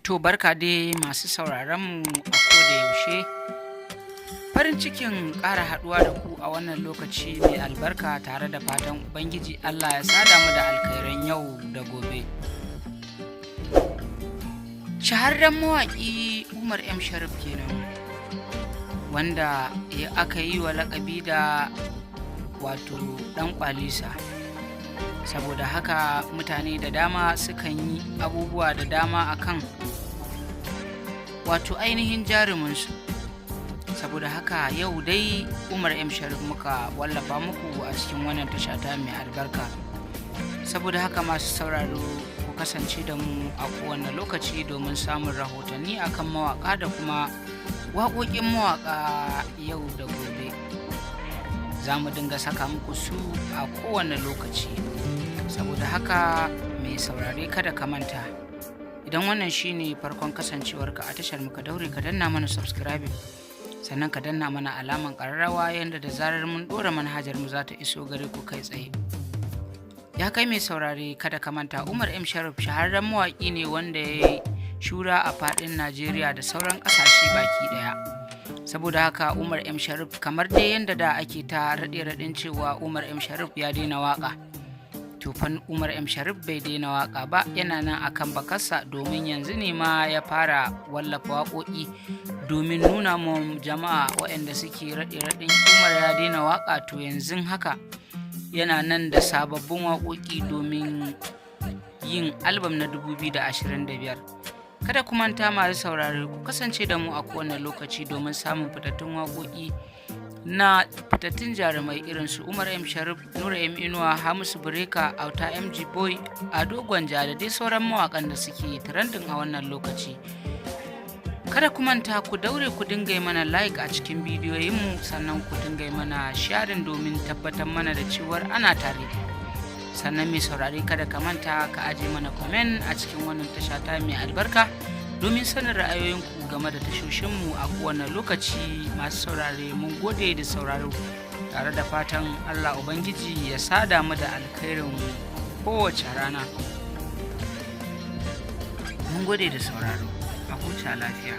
To, barka dai masu sauraronmu a koda yaushe. Farin cikin ƙara haɗuwa da ku a wannan lokaci mai albarka, tare da fatan Ubangiji Allah ya sada mu da alkhairan yau da gobe. Shahararren mawaƙi Umar M. Sharif kenan, wanda ya aka yi wa laƙabi da wato ɗan ƙwalisa. Saboda haka mutane da dama sukan yi abubuwa da dama akan wato ainihin jaruminsu. Saboda haka yau dai Umar M. Sharif muka wallafa muku a cikin wannan tasha ta mai albarka. Saboda haka, masu sauraro, ku kasance da mu a kowane lokaci domin samun rahotanni akan mawaƙa da kuma waƙoƙin mawaƙa. Yau da gobe za mu dinga saka muku su a kowane lokaci. Saboda haka, mai saurare, kada ka manta, idan wannan shine farkon kasancewarka a tashar muka, daure ka danna mana subscribing, sannan ka danna mana alaman ƙararrawa, yadda da zarar mun ɗora manhajar mu za ta iso gare ku kai tsaye. Ya kai mai saurare, kada ka manta, Umar M. Sharif shahararren mawaƙi ne wanda ya yi shura a faɗin Najeriya da sauran ƙasashe baki ɗaya. Saboda haka, Umar M. Sharif, kamar dai yadda da ake ta raɗe-raɗin cewa Umar M. Sharif ya daina waƙa, to fa Umar M. Sharif bai daina waƙa ba, yana nan akan bakarsa, domin yanzu ne ma ya fara wallafa waƙoƙi domin nuna ma jama'a waɗanda suke raɗe-raɗin Umar ya daina waƙa, to yanzu haka yana nan da sababbin waƙoƙi domin yin albam na 2025. Kada ku manta, masu saurare, ku kasance da mu a kowane lokaci domin samun fitattun waƙoƙi na fitattun jarumai irin su Umar M. Sharif, Nura M. Inuwa, Hamisu Breaker, Auta MG Boy, Ado Gwanja da dai sauran mawaƙan da suke trending a wannan lokaci. Kada ku manta, ku daure ku dinga yi mana like a cikin bidiyoyinmu, sannan ku dinga yi mana sharing domin tabbatar mana da cewar ana tare. Sannan mai saurare, kada ka manta ka aje mana comment a cikin wannan tasha ta mai albarka domin sanin ra'ayoyinku game da tashoshinmu a kowane lokaci. Masu saurare, mun gode da sauraro, tare da fatan Allah Ubangiji ya sada mu da alkhairin kowace rana. Mun gode da sauraro, a huta lafiya.